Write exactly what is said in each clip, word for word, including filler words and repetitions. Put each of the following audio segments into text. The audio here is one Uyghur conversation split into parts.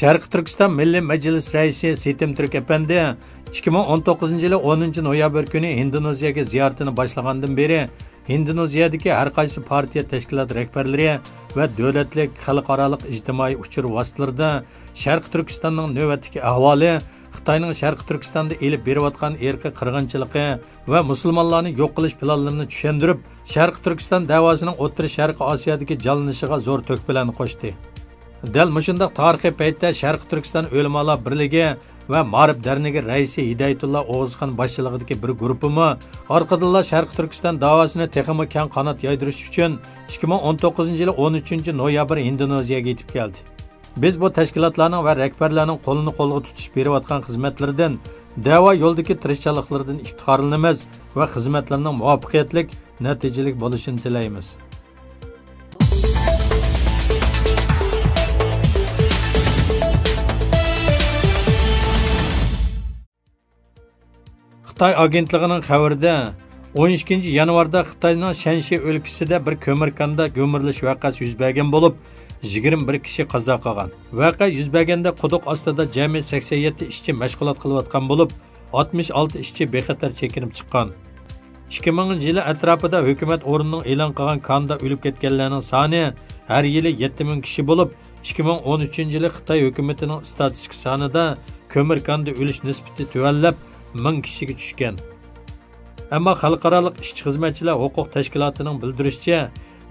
شەرقىي تۈركىستان مىللىي مەجلىس رەئىسى سېتىم تۈرك ئەپەندى ئىككى مىڭ ئون توققۇزىنچى يىلى ئونىنچى نويابىر كۈنى ھىندونېزىيەگە زىيارىتىنى باشلىغاندىن بېرى، ھىندونېزىيەدىكى ھەر قايسى پارتىيە تەشكىلات رەھبەرلىرى ۋە دۆلەتلىك، خەلقئارالىق ئىجتىمائىي ئۇچۇر ۋاسىتىلىرىدا شەرقىي تۈركىستاننىڭ نۆۋەتتىكى ئەھۋالى، خىتاينىڭ شەرقىي تۈركىستاندا ئېلىپ بېرىۋاتقان ئىرقىي قىرغىنچىلىقى ۋە مۇسۇلمانلارنى يوق قىلىش پىلانلىرىنى چۈشەندۈرۈپ، شەرقىي تۈركىستان دەۋاسىنىڭ ئوتتۇرا شەرقىي ئاسىيادىكى جانلىنىشىغا زور تۆھپىلەرنى قوشتى. دەل مۇشۇنداق تارىخىي پەيتتە شەرقىي تۈركىستان ئۆلىمالار بىرلىكى ۋە مائارىپ دەرنىكى رەئىسى ھىدايەتۇللا ئوغۇزخان باشچىلىقىدىكى بىر گۇرۇپپىمۇ ئارقىدىنلا شەرقىي تۈركىستان داۋاسىنى تېخىمۇ كەڭ قانات يايدۇرۇش ئۈچۈن ئىككى مىڭ ئون توققۇزىنچى يىلى ئون ئۈچىنچى نويابىر ھىندونېزىيەگە يېتىپ كەلدى. بىز بۇ تەشكىلاتلارنىڭ ۋە رەھبەرلەرنىڭ قولنى قولغا تۇتۇشۇپ بېرىۋاتقان خىزمەتلىرىدىن، دەۋا يولىدىكى تىرىشچانلىقلىرىدىن ئىپتىخارلىنىمىز ۋە خىزمەتلىرىنىڭ مۇۋەپپەقىيەتلىك، نەتىجىلىك بولۇشىنى تىلەيمىز. خىتاي ئاگېنتلىقىنىڭ خەۋىرىدە، ئون ئىككىنچى يانۋاردا خىتاينىڭ شەنشى ئۆلكىسىدە بىر كۆمۈر كاندا گۈمۈرۈلۈش ۋەقەسى يۈز بەرگەن بولۇپ، يىگىرمە بىر كىشى قازا قىلغان. ۋەقە يۈز بەرگەندە قۇدۇق ئاستىدا جەمئىي سەكسەن يەتتە ئىشچى مەشغۇلات قىلىۋاتقان بولۇپ، ئاتمىش ئالتە ئىشچى بىخەتەر چېكىنىپ چىققان. ئىككى مىڭىنچى يىلى ئەتراپىدا ھۆكۈمەت ئورنىنىڭ ئېلان قىلغان كاندا ئۆلۈپ كەتكەنلەرنىڭ سانى ھەر يىلى يەتتە مىڭ كىشى بولۇپ، ئىككى مىڭ ئون ئۈچىنچى يىلى خىتاي ھۆكۈمىتىنىڭ ئىستاتىستىكا سانىدا كۆمۈر كاندا ئۆلۈش نىسبىتى تۆۋەنلەپ، مىڭ كىشىگە چۈشكەن. ئەمما خەلقئارالىق ئىشچى-خىزمەتچىلەر ھوقۇق تەشكىلاتىنىڭ بىلدۈرۈشىچە،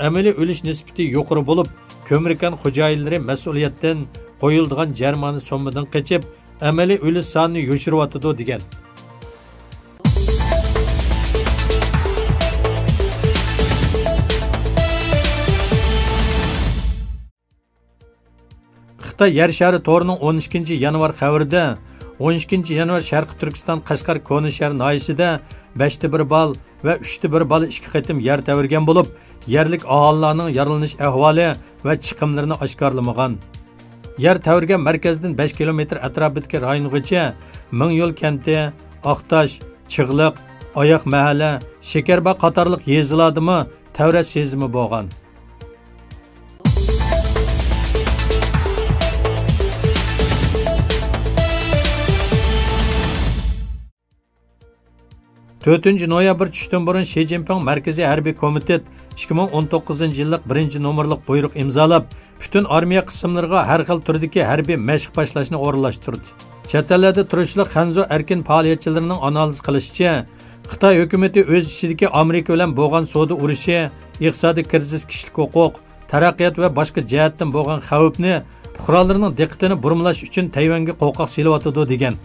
ئەمەلىي ئۆلۈش نىسبىتى يۇقىرى بولۇپ، كۆمۈر كان خوجايىنلىرى مەسئۇلىيەتتىن قويۇلىدىغان جەرىمانە سوممىدىن قېچىپ، ئەمەلىي ئۆلۈش سانىنى يوشۇرۇۋاتىدۇ، دېگەن. خىتاي يەر شارى تورىنىڭ ئون ئىككىنچى يانۋار خەۋىرىدە، ئون ئىككىنچى يانۋار شەرقىي تۈركىستان قەشقەر كونىشەھەر ناھىيەسىدە بەشتە بىر بال ۋە ئۈچتە بىر بال ئىككى قېتىم يەر تەۋرىگەن بولۇپ، يەرلىك ئاھالىلەرنىڭ يارىلىنىش ئەھۋالى ۋە چىقىملىرىنى ئاشكارىلىمىغان. يەر تەۋرىگەن مەركەزدىن بەش كىلومېتىر ئەتراپىدىكى رايونغىچە مىڭيول كەنتى، ئاقتاش، چىغلىق، ئاياق مەھەللە، شېكەرباغ قاتارلىق يېزىلاردىمۇ تەۋرەش سېزىمى بولغان. تۆتىنچى نويابىر چۈشتىن بۇرۇن شى جىنپىڭ مەركىزىي ھەربىي كومىتېت ئىككى مىڭ ئون توققۇزىنچى يىللىق بىرىنچى نومۇرلۇق بۇيرۇق ئىمزالاپ، پۈتۈن ئارمىيە قىسىملىرىغا ھەر خىل تۈردىكى ھەربىي مەشىق باشلاشنى ئورۇنلاشتۇردى. چەت ئەللەردە تۇرۇشلۇق خەنزۇ ئەركىن پائالىيەتچىلىرىنىڭ ئانالىز قىلىشىچە، خىتاي ھۆكۈمىتى ئۆز ئىچىدىكى ئامېرىكا بىلەن بولغان سودا ئۇرۇشى، ئىقتىسادىي كىرىزىس، كىشىلىك ھوقۇق، تەرەققىيات ۋە باشقا جەھەتتىن بولغان خەۋپنى پۇقرالىرىنىڭ دىققىتىنى بۇرمىلاش ئۈچۈن تەيۋەنگە قورقاق سېلىۋاتىدۇ، دېگەن.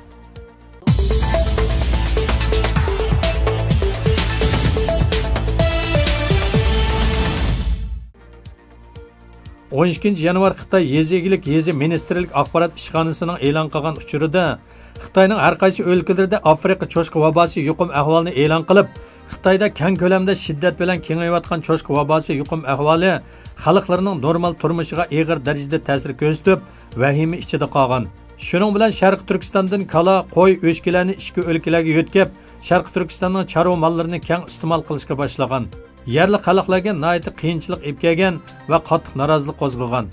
ئون ئىككىنچى يانۋار خىتاي يېزا ئىگىلىك يېزا مىنىستىرلىك ئاخبارات ئىشخانىسىنىڭ ئېلان قىلغان ئۇچۇرىدا، خىتاينىڭ ھەر قايسى ئۆلكىلىرىدە ئافرىقا چوشقا ۋاباسى يۇقۇم ئەھۋالىنى ئېلان قىلىپ، خىتايدا كەڭ كۆلەمدە شىددەت بىلەن كېڭىيىۋاتقان چوشقا ۋاباسى يۇقۇم ئەھۋالى خەلقلىرىنىڭ نورمال تۇرمۇشىغا ئېغىر دەرىجىدە تەسىر كۆرسىتىپ، ۋەھىمە ئىچىدە قالغان. شۇنىڭ بىلەن شەرقىي تۈركىستاندىن كالا، قوي، ئۆچكىلەرنى ئىچكى ئۆلكىلەرگە يۆتكەپ، شەرقىي تۈركىستاننىڭ چارۋا ماللىرىنى كەڭ ئىستېمال قىلىشقا باشلىغان. يەرلىك خەلقلەرگە ناھايىتى قىيىنچىلىق ئېلىپ كەلگەن ۋە قاتتىق نارازىلىق قوزغىغان.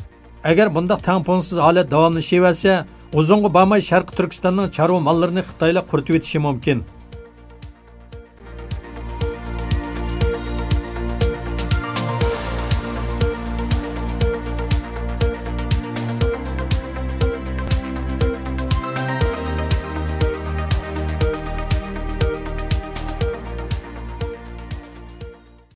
ئەگەر بۇنداق تەڭپۇڭسىز ھالەت داۋاملىشىۋەرسە، ئۇزۇنغا بارماي شەرقىي تۈركىستاننىڭ چارۋا ماللىرىنى خىتايلار قۇرۇتۇۋېتىشى مۇمكىن.